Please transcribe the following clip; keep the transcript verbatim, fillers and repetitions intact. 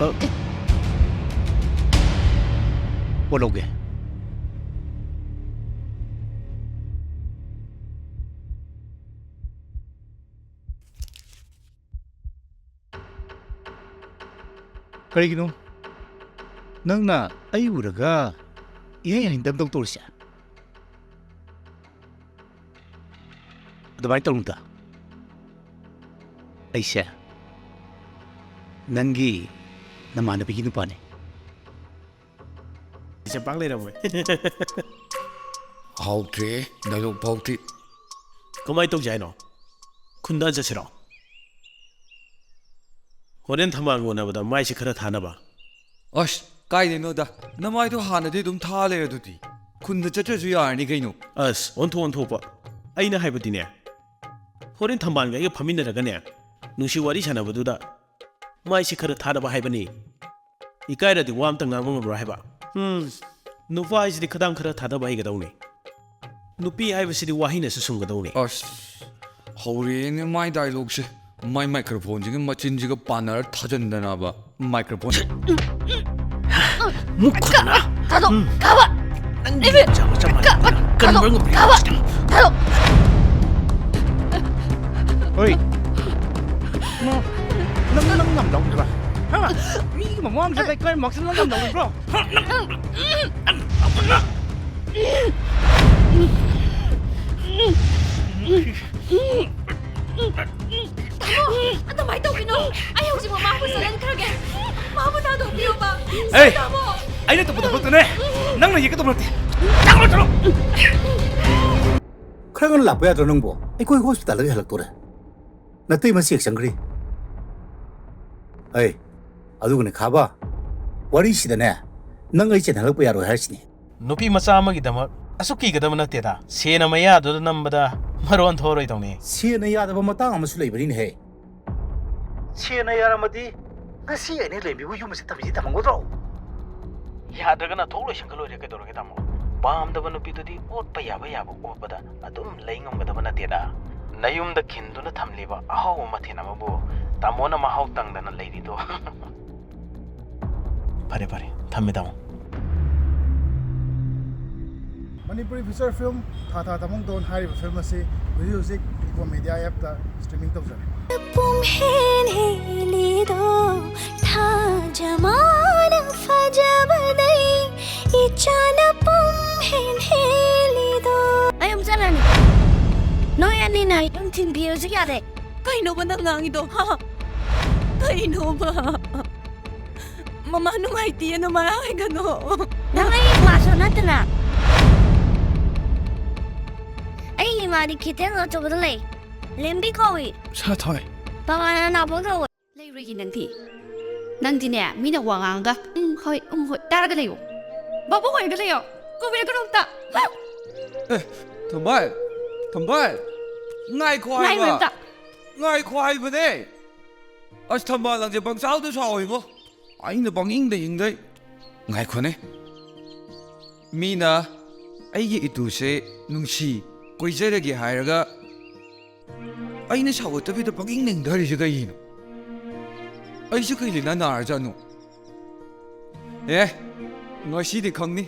ꯑ, ꯄꯣꯠ ꯂꯧꯒꯦ꯫ ꯀꯔꯤꯒꯤꯅꯣ ꯅꯪꯅ ꯑꯩ ꯎꯔꯒ ꯏꯍꯩ ꯍꯩꯅꯗꯕꯗꯧ ꯇꯧꯔꯤꯁꯦ? ꯑꯗꯨꯃꯥꯏꯅ ꯇꯧꯅꯨꯗ꯫ ꯑꯩꯁꯦ ꯅꯪꯒꯤ ꯅꯃꯥꯟꯅꯕꯤꯒꯤ ꯅꯨꯄꯥꯅꯦ꯫ ꯏꯆꯦ ꯄꯥꯛ ꯂꯩꯔꯝꯃꯣꯏ꯫ ꯍꯥꯎꯇ꯭ꯔꯦ, ꯗꯥꯏꯂꯣꯛ ꯐꯥꯎꯇꯤ꯫ ꯀꯃꯥꯏꯅ ꯇꯧꯁꯦ ꯍꯥꯏꯅꯣ? ꯈꯨꯟꯗ ꯆꯠꯁꯤꯔꯣ? ꯍꯣꯔꯦꯟ ꯊꯝꯕꯥꯜ ꯀꯣꯟꯅꯕꯗ ꯃꯥꯏꯁꯦ ꯈꯔ ꯊꯥꯅꯕ꯫ ꯑꯁ, ꯀꯥꯏꯗꯩꯅꯣꯗ? ꯅꯃꯥꯏꯗꯣ ꯍꯥꯟꯅꯗꯤ ꯑꯗꯨꯝ ꯊꯥ ꯂꯩꯔꯗꯨꯗꯤ꯫ ꯈꯨꯟꯗ ꯆꯠꯇ꯭ꯔꯁꯨ ꯌꯥꯔꯅꯤ ꯀꯩꯅꯣ꯫ ꯑꯁ, ꯑꯣꯟꯊꯣꯛ ꯑꯣꯟꯊꯣꯛꯄ꯫ ꯑꯩꯅ ꯍꯥꯏꯕꯗꯤꯅꯦ, ꯍꯣꯔꯦꯟ ꯊꯝꯕꯥꯜꯒ ꯑꯩꯒ ꯐꯝꯃꯤꯟꯅꯔꯒꯅꯦ, ꯅꯨꯡꯁꯤ ꯋꯥꯔꯤ ꯁꯥꯟꯅꯕꯗꯨꯗ ꯃꯥꯏꯁꯦ ꯈꯔ ꯊꯥꯅꯕ ꯍꯥꯏꯕꯅꯤ꯫ ꯏꯀꯥꯏꯔꯗꯤ ꯋꯥ ꯑꯝꯇ ꯉꯥꯡꯕ ꯉꯝꯃꯔꯣꯏ ꯍꯥꯏꯕ꯫ ꯎꯝ, ꯅꯨꯄꯥ ꯍꯥꯏꯁꯤꯗꯤ ꯈꯗꯥꯡ ꯈꯔ ꯊꯥꯗꯕ ꯍꯩꯒꯗꯧꯅꯤ꯫ ꯅꯨꯄꯤ ꯍꯥꯏꯕꯁꯤꯗꯤ ꯋꯥꯍꯩꯅꯁꯨ ꯁꯨꯝꯒꯗꯧꯅꯤ꯫ ꯑꯁ, ꯍꯧꯔꯦꯅꯦ ꯃꯥꯏ ꯗꯥꯏꯂꯣꯛꯁꯦ꯫ ꯃꯥꯏ ꯃꯥꯏꯀ꯭ꯔꯣꯐꯣꯟꯁꯤꯒ ꯃꯆꯤꯟꯁꯤꯒ ꯄꯥꯟꯅꯔ ꯊꯥꯖꯟꯗꯅꯕ꯫ ꯃꯥꯏꯀ꯭ꯔꯣꯐꯣꯟ꯫ ꯃꯨꯛ ꯈꯨꯅ꯫ ꯊꯥꯗꯣꯛ! ꯎꯝ꯫ ꯈꯥꯕ! ꯅꯪꯒꯤ ꯏꯕꯦꯝ! ꯃꯆꯥ ꯃꯆꯥ ꯃꯥꯟꯅ ꯈꯥꯕ! ꯀꯟꯕ ꯊꯥꯗꯣꯛ! ꯉꯝꯗ꯭ꯔꯤ ꯈꯥꯕ! ꯀꯥꯟꯁꯤꯗ꯫ ꯊꯥꯗꯣꯛ! ꯍꯣꯏ꯫ ꯅꯪ, ꯅꯪ, ꯅꯪ ꯉꯝꯗꯧꯔꯤꯕ꯭ꯔꯥ? ꯍꯥ? ꯃꯤꯒꯤ ꯃꯃꯥꯡꯁꯤꯗ ꯏꯀꯥꯏ ꯃꯥꯡꯁꯤꯗ ꯅꯪ ꯉꯝꯗꯧꯔꯤꯕ꯭ꯔꯣ? ꯍꯥ? ꯅꯪ, ꯅꯪ, ꯅꯪ, ꯅꯪ, ꯅꯪ, ꯇꯥꯃꯣ, ꯑꯗꯨꯃꯥꯏꯅ ꯇꯧꯕꯤꯅꯣ꯫ ꯑꯩ ꯍꯧꯖꯤꯛꯃꯛ ꯃꯥꯕꯨ ꯆꯠꯍꯟꯈ꯭ꯔꯒꯦ꯫ ꯃꯥꯕꯨ ꯊꯥꯗꯣꯛꯄꯤꯌꯣꯕ꯫ ꯑꯩ, ꯇꯥꯃꯣ꯫ ꯑꯩꯅ ꯇꯧꯕ ꯊꯕꯛꯇꯨꯅꯦ ꯅꯪꯅ ꯌꯦꯛꯀꯗꯧꯕ ꯅꯠꯇꯦ꯫ ꯆꯠꯂꯣ, ꯆꯠꯂꯣ꯫ ꯈꯔ ꯉꯟꯅ ꯂꯥꯛꯄ ꯌꯥꯗ꯭ꯔꯣ ꯅꯪꯕꯣ? ꯑꯩꯈꯣꯏ ꯍꯣꯁꯄꯤꯇꯥꯜꯗꯒꯤ ꯍꯜꯂꯛꯇꯣꯔꯦ꯫ ꯅꯇꯩꯃ ꯆꯦꯛ ꯆꯪꯈ꯭ꯔꯤ꯫ ꯑꯩ, ꯑꯗꯨꯒꯅꯦ ꯈꯥꯕ, ꯋꯥꯔꯤꯁꯤꯗꯅꯦ ꯅꯪ ꯑꯩ ꯆꯦꯟꯍꯜꯂꯛꯄ ꯌꯥꯔꯣꯏ ꯍꯥꯏꯔꯤꯁꯤꯅꯤ꯫ ꯅꯨꯄꯤ ꯃꯆꯥ ꯑꯃꯒꯤꯗꯃꯛ ꯑꯁꯨꯛ ꯀꯤꯒꯗꯕ ꯅꯠꯇꯦꯗ꯫ ꯁꯦꯟ ꯑꯃ ꯌꯥꯗꯨꯗ ꯅꯝꯕꯗ ꯃꯔꯣꯟ ꯊꯣꯛꯑꯔꯣꯏꯗꯧꯅꯤ꯫ ꯁꯦꯟꯅ ꯌꯥꯗꯕ ꯃꯇꯥꯡ ꯑꯃꯁꯨ ꯂꯩꯕꯅꯤꯅꯦꯍꯦ꯫ ꯁꯦꯟꯅ ꯌꯥꯔꯝꯃꯗꯤ ꯉꯁꯤ ꯑꯩꯅ ꯂꯦꯝꯕꯤꯕꯨ ꯌꯨꯝ ꯑꯁꯤꯗ ꯊꯝꯕꯤꯁꯤ ꯊꯝꯃꯝꯒꯗ꯭ꯔꯣ? ꯌꯥꯗ꯭ꯔꯒꯅ ꯊꯣꯛ ꯂꯣꯏꯁꯟꯒ ꯂꯣꯏꯔꯦ ꯀꯩꯗꯧꯔꯒꯦ ꯇꯥꯃꯣ? ꯄꯥꯝꯗꯕ ꯅꯨꯄꯤꯗꯨꯗꯤ ꯑꯣꯠꯄ ꯌꯥꯕ ꯌꯥꯕ ꯑꯣꯠꯄꯗ ꯑꯗꯨꯝ ꯂꯩ ꯉꯝꯒꯗꯕ ꯅꯠꯇꯦꯗ꯫ ꯅꯌꯨꯝꯗ ꯈꯤꯟꯗꯨꯅ ꯊꯝꯂꯤꯕ ꯑꯍꯥꯎꯕ ꯃꯊꯦꯜ ꯑꯃꯕꯨ ꯇꯥꯃꯣꯅ ꯃꯍꯥꯎ ꯇꯪꯗꯅ ꯂꯩꯔꯤꯗꯣ꯫ ꯐꯔꯦ, ꯐꯔꯦ, ꯊꯝꯃꯦ, ꯇꯥꯃꯣ꯫ ꯃꯅꯤꯄꯨꯔꯤ ꯐꯤꯆꯔ ꯐꯤꯂꯝ ꯊꯥ ꯊꯥ ꯊꯃꯣꯡꯗꯣꯟ ꯍꯥꯏꯔꯤꯕ ꯐꯤꯂꯝ ꯑꯁꯤ ꯍꯧꯖꯤꯛ ꯍꯧꯖꯤꯛ ꯏꯟꯀꯣ ꯃꯦꯗꯤꯌꯥ ꯑꯦꯞꯇ ꯁ꯭ꯇ꯭ꯔꯤꯃꯤꯡ ꯇꯧꯖꯔꯦ꯫ ꯄꯨꯝꯍꯦꯟ ꯍꯦꯜꯂꯤꯗꯣ, ꯊꯥꯖꯃꯥꯅ ꯐꯖꯕꯗꯩ, ꯏꯆꯥꯅ ꯄꯨꯝꯍꯦꯟ ꯍꯦꯜꯂꯤꯗꯣ꯫ ꯑꯩ ꯑꯃꯨꯛ ꯆꯠꯂꯅꯤ꯫ ꯅꯣꯏ ꯑꯅꯤꯅ ꯑꯩ ꯑꯗꯨꯝ ꯊꯤꯟꯕꯤꯔꯁꯨ ꯌꯥꯔꯦ꯫ ꯀꯩꯅꯣꯕ ꯅꯪ ꯉꯥꯡꯉꯤꯗꯣ? ꯍꯥ? ꯀꯩꯅꯣꯕ? ꯃꯃꯥ ꯅꯨꯡꯉꯥꯏꯇꯦꯅ ꯃꯔꯥ ꯍꯥꯏꯒꯅꯣ꯫ ꯅꯪ ꯑꯩ ꯏꯃꯥꯁꯨ ꯅꯠꯇꯅ꯫ ꯑꯩ ꯏꯃꯥꯗꯤ ꯀꯩꯊꯦꯜ ꯑꯆꯧꯕꯗ ꯂꯩ꯫ ꯂꯦꯝꯕꯤ ꯀꯧꯏ꯫ ꯁꯥꯊꯣꯏ꯫ ꯄꯥꯋꯥꯅ ꯅꯥꯕꯣꯛ ꯀꯧꯏ꯫ ꯂꯩꯔꯣꯏꯒꯤ ꯅꯪꯗꯤ꯫ ꯅꯪꯗꯤꯅꯦ, ꯃꯤꯅ ꯋꯥ ꯉꯥꯡꯉꯒ "ꯎꯝ, ꯍꯣꯏ, ꯎꯝ, ꯍꯣꯏ" ꯇꯥꯔꯒ ꯂꯩꯌꯣ꯫ ꯕꯥꯕꯣꯛ ꯑꯣꯏꯔꯒ ꯂꯩꯌꯣ꯫ ꯀꯧꯕꯤꯔꯛꯀꯅꯣ ꯑꯝꯇ꯫ ꯍꯥ! ꯑꯦ, ꯊꯝꯕꯥꯜ, ꯊꯝꯕꯥꯜ, ꯉꯥꯏꯈꯣ ꯍꯥꯏꯕ꯫ ꯉꯥꯏꯈꯣ ꯑꯝꯇ꯫ ꯉꯥꯏꯈꯣ ꯍꯥꯏꯕꯅꯦ꯫ ꯑꯁ, ꯊꯝꯕꯥꯜ ꯅꯪꯁꯦ ꯄꯪꯁꯥꯎꯗ ꯁꯥꯎꯋꯤꯉꯣ꯫ ꯑꯩꯅ ꯄꯪꯏꯪꯗ ꯏꯪꯗꯩ꯫ ꯉꯥꯏꯈꯣꯅꯦ꯫ ꯃꯤꯅ ꯑꯩꯒꯤ ꯏꯇꯨꯁꯦ ꯅꯨꯡꯁꯤ, ꯀꯣꯏꯖꯔꯒꯦ ꯍꯥꯏꯔꯒ ꯑꯩꯅ ꯁꯥꯎꯒꯠꯇꯕꯤꯗ ꯄꯪꯏꯪ ꯏꯪꯊꯔꯤꯁꯦ ꯀꯩꯒꯤꯅꯣ? ꯑꯩꯁꯨ ꯀꯩ ꯂꯩꯅꯥ ꯅꯥꯔꯖꯥꯠꯅꯣ? ꯑꯦ, ꯉꯁꯤꯗꯤ ꯈꯪꯅꯤ꯫